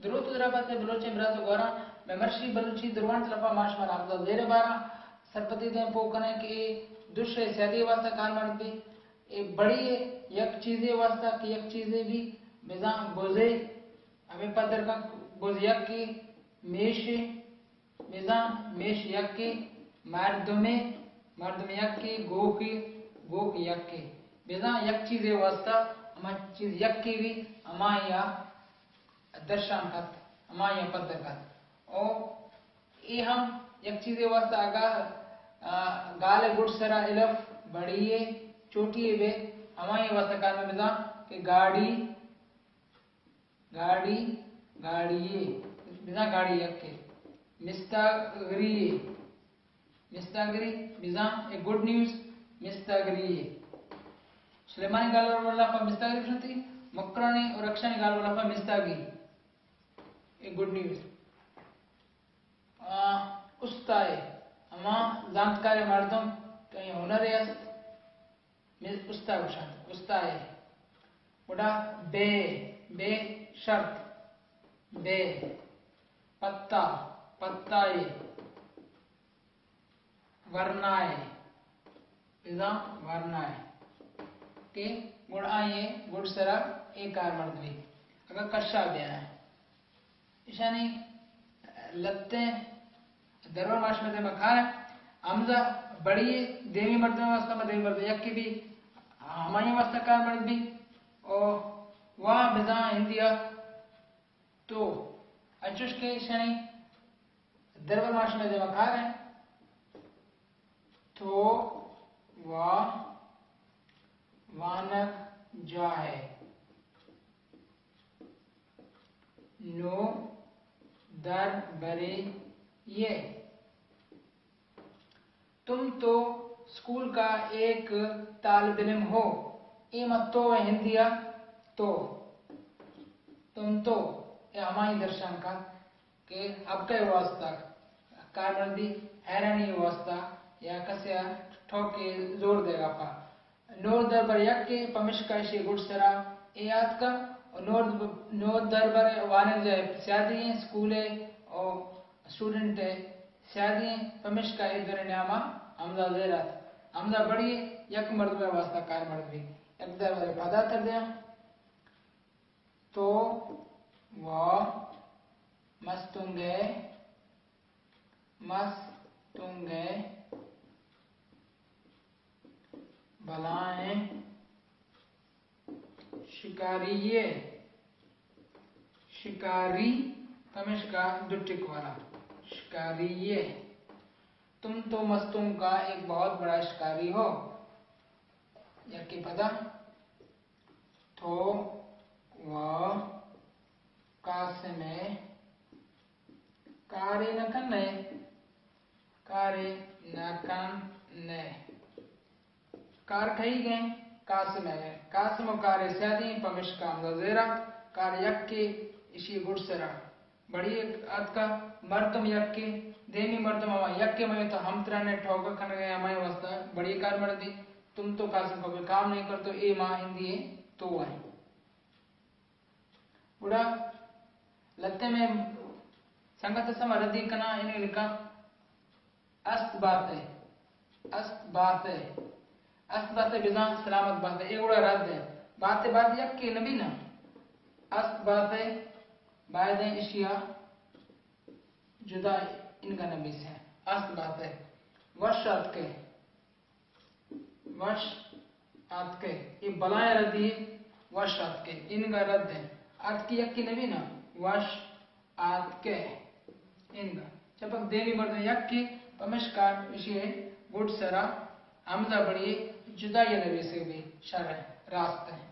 دروت و درابات بلوچیں برات و گوھاراں، مئے مرشی بلوچی دروانت لپا ما شمارا ہمدا زیر باراں سرپدی دیں پوہ کنیں کہ اے دو شے سیادی واسطہ کارمرد بی۔ اے بڑی یک چیزے واسطہ کہ یک چیزے بی، بزاں بزے، ہمے پدر کن بز یکے، میشے، بزاں میش یکے، مردمے، مردم یکے، گوکے، گوک یکے۔ بزاں یک چیزے واسطہ ہما چیز یکے بی، ہمایا درشان کت، ہمایا پدر کت۔ او اے ہم یک چیزے واسطہ اگاں، آ، گالے گڈ سرا الف بڑی اے، چوٹی اے بے، ہمایا واسطہ کارمرد بزاں کہ گاڑی، گاڑی، گاڑی اے، بزاں گاڑی یکے۔ مستاگری اے، مستاگری، بزاں اے گڈ نیوز، مستاگری اے۔ سلیمانی گالوار لافا مستاگری گوشنتی، مکرانی و رخشانی گالوار لافا مستاگی۔ A good news. آ، استائے، ہما زانتکاریں مردم کہ آئی ہنرے است، مئے استا گوشنت، استائے۔ گڑا بے، بے شرط، بے۔ پتا، پتائے۔ ورنائے، بزاں ورنائے۔ کہ گڑا آئی گڈ سرا اے کارمرد بی۔ اگاں کشا بیائیں۔ ایشانی لتیں درور ما شمئے دیما کاریں۔ ہمزہ بڑی دیمی مردم واسطہ، ما دیمی مردم یکے بی، ہمائی واسطہ کارمرد بی۔ او وا بزاں ہندیا تو، انچوش کہ ایشانی درور ما شمئے دیما کاریں۔ تو وا وانگ جاہ ئے۔ نودربرے ئے۔ تم تو اسکول کا ایک طالب علم ہو۔ ایما تو ءِ ہندیا تو۔ تم تو، اے ہمائی درشان کا کہ ہبکہ ءِ واسطہ، کارمرد ءِ حیرانی ءِ واسطہ یا کسے ءَ ٹوکے زور دیگا پا۔ نودربر یکے، پمشکا ایشی ءِ گڈ سرا اے آتکا، و نود، نودربر وانگجاہ ءِ سیادی ایں، اسکول ءِ و اسٹوڈنٹ ءِ سیادی ایں، پمشکا اے دوئیں نیاما ہمزہ زیر ات۔ ہمزہ بڑی یک مردم ءِ واسطہ کارمرد بی، یک درورے پدا تر دیاں۔ تو وا مستونگ ئے، مستونگ ئے بلائیں شکاری ئے۔ شکاری، پمشکا دو ٹک والا شکاری ئے۔ تم تو مستونگ کا ایک بہت بڑا شکاری ہو۔ یکے پدا۔ تو وا قاسم ئے کارے نہ کن ئے، کارے نہ کن ئے۔ کار کئیگ ایں؟ قاسم ءِ۔ قاسم و کار ءِ سیادی ایں، پمشکا ہمزہ زیرا، کار یکے، ایشی ءِ گڈ سرا بڑی اتکا، مردم یکے، دیمی مردم ہما یکے، مئے تو ہمتران ءِ ٹوکا کنگ ءِ، ہمائی واسطہ بڑی کارمرد ایں۔ تم تو قاسم کو بھی کام نہیں کرتے، اے ما ہندی ایں تو ایں۔ گڑا لہتے مئے سنگت ءَ سما ردی کناں، انوں لکھاں است بات ئے، است بات ئے، است بات ئے بزاں سلامت بات ئے۔ اے گڑا رد ایں۔ بات ئے، بات یکے نہ بی نا۔ است بات ئے، باید ایں اشیا جدا انگا نبیسیں۔ است بات ئے۔ وش آتکے۔ وش آتکے۔ اے بلائیں ردی، وش آتکے۔ انگا رد ایں۔ آتکی یکے نبی نا، وش آتکے۔ انگا۔ چہ پک دیمی مردم یکے، پمشکا ایشی ءِ گڈ سرا ہمزہ بڑی جدائی ءَ نبیسگ بی، شر ایں، راست ایں۔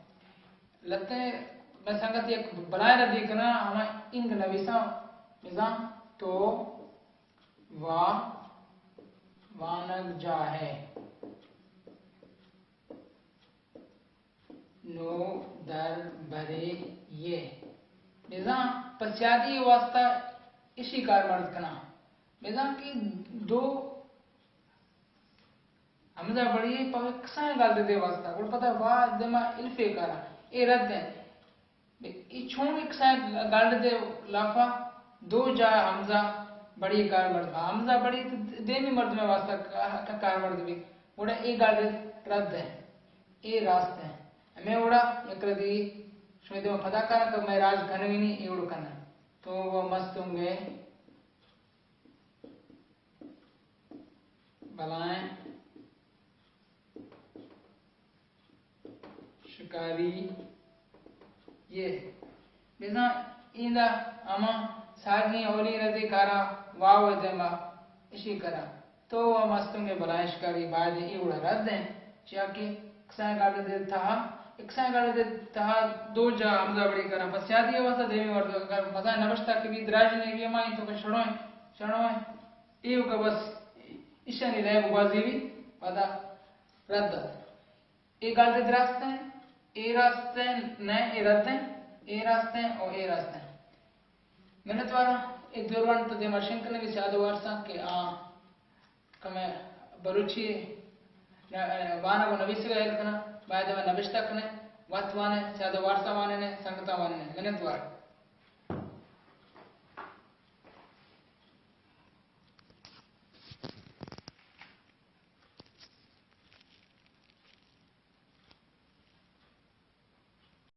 لہتے مئے سنگت یک بلائیں ردی کناں، ہما انگ نبیساں، بزاں تو وا وانگجاہ ءِ نودربرے ئے۔ بزاں پہ سیادی ءِ واسطہ اشی کارمرد کناں۔ بزاں کہ دو ہمدا بڑی پہ کسانیں گالدے ءِ واسطہ، گڑا پدا وا دیما الفے کاراں۔ اے رد ایں۔ اے چون یک سائیں گالرد ءِ لاف ءَ دو جاہ ہمزہ بڑی کارمرز با۔ ہمزہ بڑی تو دیمی مردم ءِ واسطہ کا-، کا-، کارمرز بی۔ گڑا اے گالرد رد ایں۔ اے راست ایں۔ ہمے وڑا یک ردی شمئے دیما پدا کاراں کہ مئے راج کنگی نی اے وڑ کناں۔ تو و مستونگ ءِ بلائیں شکاری یہ۔ بزاں ایندا ہما ساگیں اولی ردی کارا واو ءِ دیما اشی کرا۔ تو و مستونگ ءِ بلائیں شکاری باید اے وڑا رد ایں، چیا کہ اکسائیں گالرد ءِ تہا، اکسائیں گالرد ءِ تہا دو جاہ ہمزہ بڑی کرا۔ پس سیادی ءِ واسطہ دیمی مردم اگر مزا نبشتہ کہ بی دراج نے بی ہمائی تو کہ شڑویں، شڑویں۔ ایوکا بس ایشانی لیب گوازی بی پدا رد ات۔ اے گالرد راست ایں، اے راست ایں، نہ اے رد ایں، اے راست ایں او اے راست ایں۔ منتواراں۔ اے درونت دیما شنگ کنگی سیاد ءُ وارساں کہ آ کمے بلوچی وانگ ءُ نبیسگ ءَ ہیل کناں، باید ہمے نبشتہ کنیں، وت وانیں، سیاد ءُ وارساں وانیں، سنگتاں وانیں۔ منتوار۔